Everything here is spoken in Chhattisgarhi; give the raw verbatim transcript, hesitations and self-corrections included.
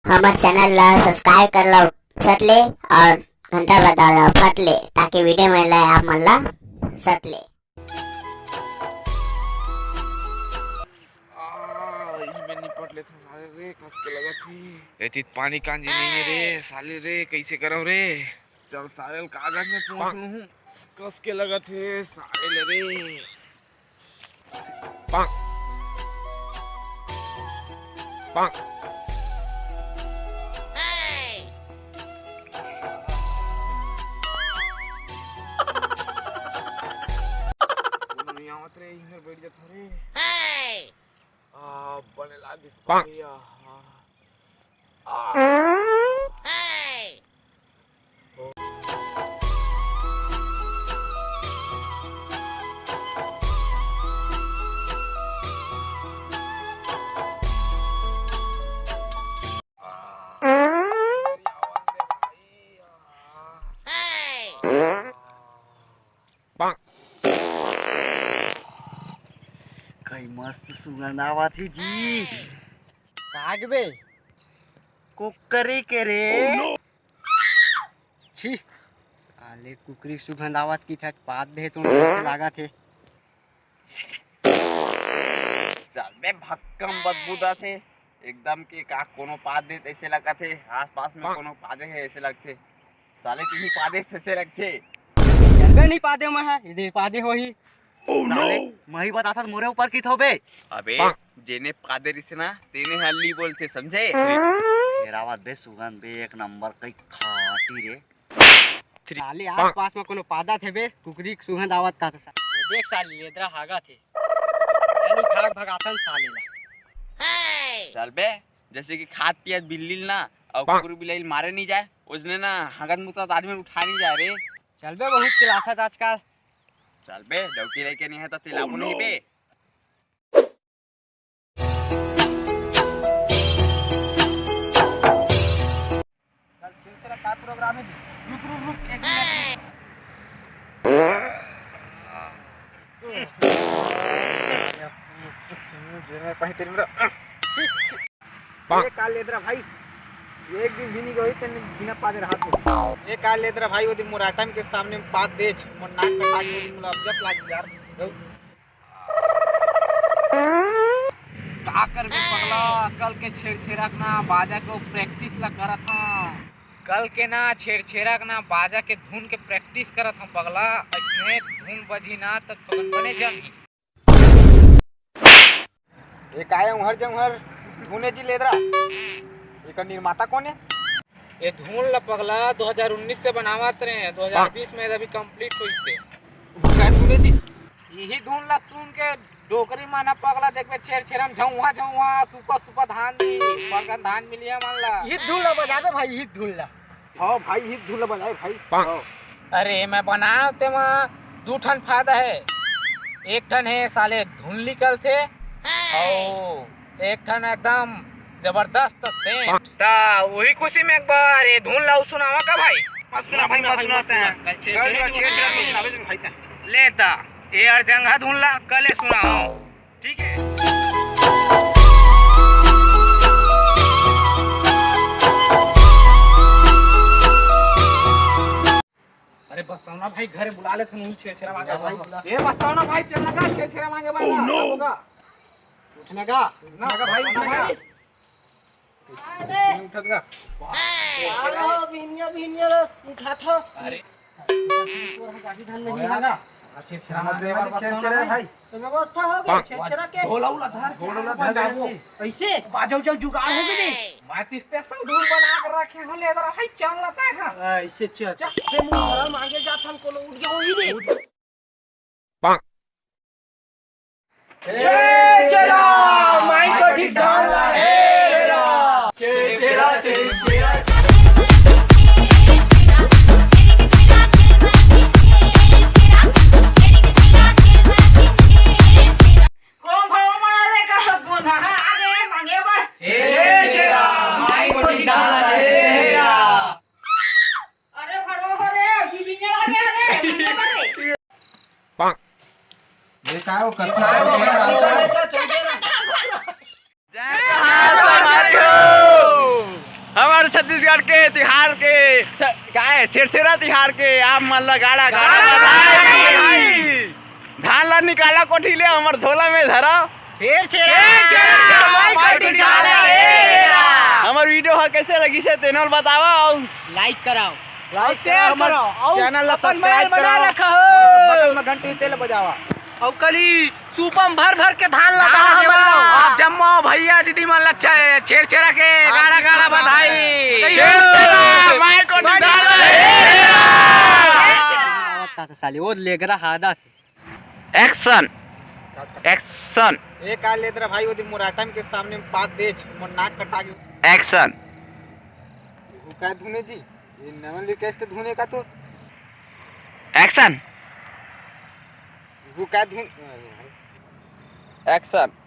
हमर चैनल ला सब्सक्राइब कर लो सट ले, और घंटा बजा लो फट ले, ताकि वीडियो मिले आप मन ला सट ले। आ, ई में निपट लेथन साले रे, कस के लगत हे। एती पानी कांजी नहीं है रे साले रे, कैसे करव रे? चल साले ल कागज में पोंछ लूं, कस के लगत हे साले ले रे। पाक। पाक। कोनो नहीं आवत रे, इधर बैठ जात रे। आ, बने लागिस पाक। भैया। आ। कई मस्त सुगंध आवत हे जी। काग बे? कुकरी के रे। छी, साले कुकरी सुगंध आवत कि थक पाद दे तो कैसे लागत हे। चल बे, भक्कम बदबू दत हे एकदम के। का कोनो पाद दे तैसे लगत हे, आसपास में कोनो पादे हे ऐसे लगथे। साले तिही पादे तैसे लगथे। चल बे, नहीं पादे में है, इधर पादे होही। साले, मही बताथस मोरे ऊपर किथो बे। अबे, जेने पादे रिथे ना, तेने हल्ली बोलथे, समझे? हेरावत बे सुगंध बे, एक नंबर कई खाटी रे। साले आसपास में कोनो पादत हे बे, कुकरी के सुगंध आवत का था। तो देख साले, लेदरा हागत हे। चल उठा के भगाथन साले ला। चल बे, जैसे कि खात पियत बिल्ली ल ना, अउ कुकुर बिलाई ल मारे नहीं जाए, ओजने ना हागत मुतत आदमी ल उठा नहीं जाए रे। चल बे, बहुत पिलाथस आजकल। चल बे, डौकी लइके नहीं है तो तिलाबो नहीं बे। कल छेरछेरा का प्रोग्राम है जी? रुक, रुक, रुक, एक मिनट। जेने पाही तेरे मेरा। ए का लेदरा भाई, एक दिन भी नहीं गई तेने बिना पादे रहा थे। ए का लेदरा भाई, वो दिन मोर आटम के सामने पाद देच, मोर नाक कटा के, वो दिन मोला अबजस लागिस यार। का करबे पगला, कल के छेरछेरा के ना बाजा के प्रैक्टिस ला करत हंव। कल के ना छेरछेरा के ना बाजा के धुन के प्रैक्टिस करत हंव पगला, अइसने धुन बजही ना त थोकन बने जमही। ए काय उहर जंगहर धुन ए जी लेदरा, एकर निर्माता कोन ए? ए धुन ला पगला दो हज़ार उन्नीस से बनावत रहे हैं, दो हज़ार बीस में अभी कंप्लीट होइस हे। वो काय धुन ए जी? यही धुन ला सुन के डोकरी मन ह पगला देखबे छेरछेरा म झउहा झउहा सुपा सुपा धान दी, बड़कन धान मिलिया मन ला। यही धुन ला बजाबे भाई, यही धुन ला। हाँ भाई, यही धुन ला बजाबे भाई। हाँ। अरे मैं बनाव तेमा दू ठन फायदा हे। एक ठन हे साले धुन निकलथे, अउ एक ठन एकदम जबरदस्त सेंट। ता वही खुशी में एक बार ये धुन ला सुनावा का भाई? मत सुना भाई, मत सुना। कल छेरछेरा में सुनावे भाई ता। ले ता, ये अड़जंगा धुन ला कल सुनाओ। ठीक है। अरे बसौना भाई घरे बुला लेथन, उही छेरछेरा मांगे भाई। ए बसौना भाई, चल ना का छेरछेरा मांगे बा ना। Oh, no। उठने का? उठने का भाई, उठने का? नहीं उठत का? अरे भिनिया भिनिया उठात हो। अरे तोर गाड़ी धान में नहीं है ना। छेरछेरा मांगे बा, बसौना भाई। तो व्यवस्था हो गई छेरछेरा के। ढोला उला धर के ढोला उला धर के। ऐसे बाजा उजा जुगाड़ हो गई। मैं तो स्पेशल धुन बना के रखे हूँ, ले इधर भाई, चल लेता है। ऐसे चल। चल, बे मुंह भरा मांगे जात हन, कोनो उठ गया होई रे। जय जय राम, माई कोठी डाल ला, हे राम। जय जय राम, जय जय राम। कौन भगवान मना रे का गुना आगे मांगे बा। जय जय राम, माई कोठी डाल ला, हे राम। अरे भड़वा हो रे, अभी भी नहीं लगे रे, मांगे बा रे। ये काय हो, कथा हो गया, राम का? जय जोहार संगवारी हो। छत्तीसगढ़ के तिहार के छ-, का हे, छेरछेरा तिहार के आप मन ला गाड़ा गाड़ा बधाई। धान ला निकाला कोठी ले, हमर झोला में धरा। छेरछेरा। छेरछेरा, माई कोठी धान ला। हमर video ह कैसे लगिस हे तेन ल बतावा अउ like कराओ। Like share कराओ, अउ channel ला subscribe कराओ। बगल में घंटी तेल बजावा। अउ कली सूपा म भर भर के धान ला हाँ, हमन ला। आप जम्मो भैया दीदी मन ला छे-, छेरछेरा के गाड़ा गाड़ा बधाई। छेरछेरा, माई कोठी धान ला। साले, ओ लेगरा हादा। Action। Action। ए का लेत रहा भाई, ओदे मोर आटम के सामने पात देच, मोर नाक कटा गे। Action। वो का धुने जी, ये नवा latest धुने का तो। Action। वो का धुन। Action।